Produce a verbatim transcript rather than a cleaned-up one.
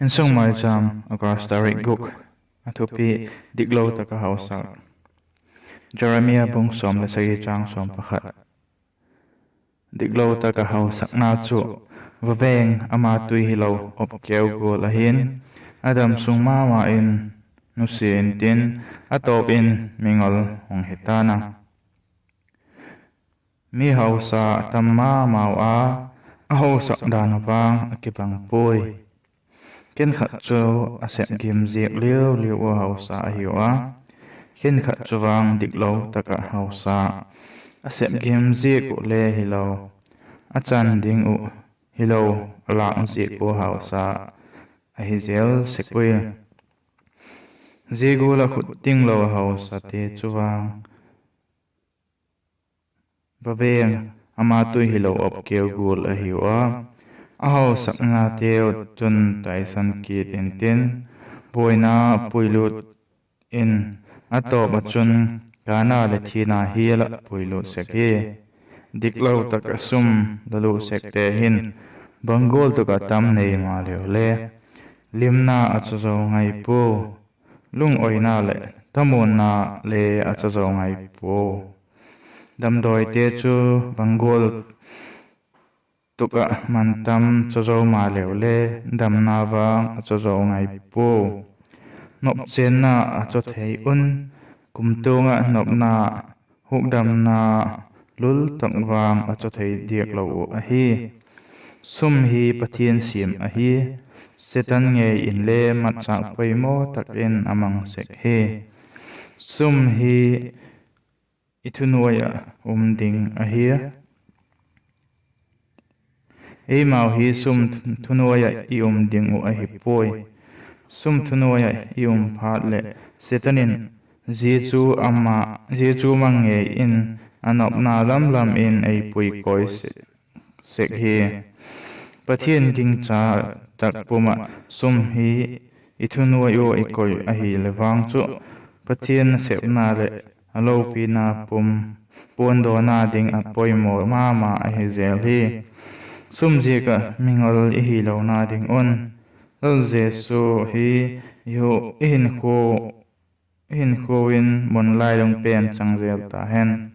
Insung Maicham, August tarik guk. A thupi: Diklo tak ah hausak. Jeremiah bung sawm leh sagi, chang sawm pakhat. Diklo tak ah hausakna chu, va veng, ama tui hilo op keu gual ahi'n, a dam sung ma ma in nusia intin, a tawp in mingol hung hi ta'n a. Mi hausa a tam ma mau a, a hausak dan vang a kibang puai. Khenkhat chu a sep gim ziak liu liu ua hausa ahiu a, khenkhat chu vang diklo tak ah hausa, a sep gim ziak uh le hilo, a chan ding uh hilo, a lâk ziak ua hausa ahi zel sek ui. Zia gual ah khut tinglo hausate chu vang, va veng, ama tui hilo op keu gual ahiu a, a hausaknateu chun taisan kit intin, buaina puilût in, a tawp ah chun kâna leh thina hial ah puilût sek hi. Diklo tak ah sum la lût sekte hin, bang gual tak ah tam nei maleu le, limna a chazo ngai puau, lungawina leh thamuanna le a chazo ngai puau. Damdawite chu bang gual tak ah man tam chazo maleu le, damna vang a chazo ngai puau. Nopchenna a chaw thei un, kumtuang ah nopna, hukdamna lul tak vang a chaw thei diak lo uh ahi. Sum hi Pathian siam ahi, Setan ngei inle matchâk poimaw tak in a mang sek hi. Sum hi i thunuai ah um ding ahi a, eimau hi sum thunuai ah i um ding uh ahi puai. Sum thunuai ah i um phat leh, Setan in zia chu ama, zia chu mang ngei in a nopna lam lam in ei pui koi sek hi. Pathian gingcha tak pum ah sum hi i thunuai ua i koi ahile vang chu, Pathian nasepna leh a lopina pum puandawna ding a poimaw ma ma ahi zel hi. Sum ziak ah mingol i hilona ding un, Lal Jesu hi i hinkhua in mun lailung pen chang zel ta hen.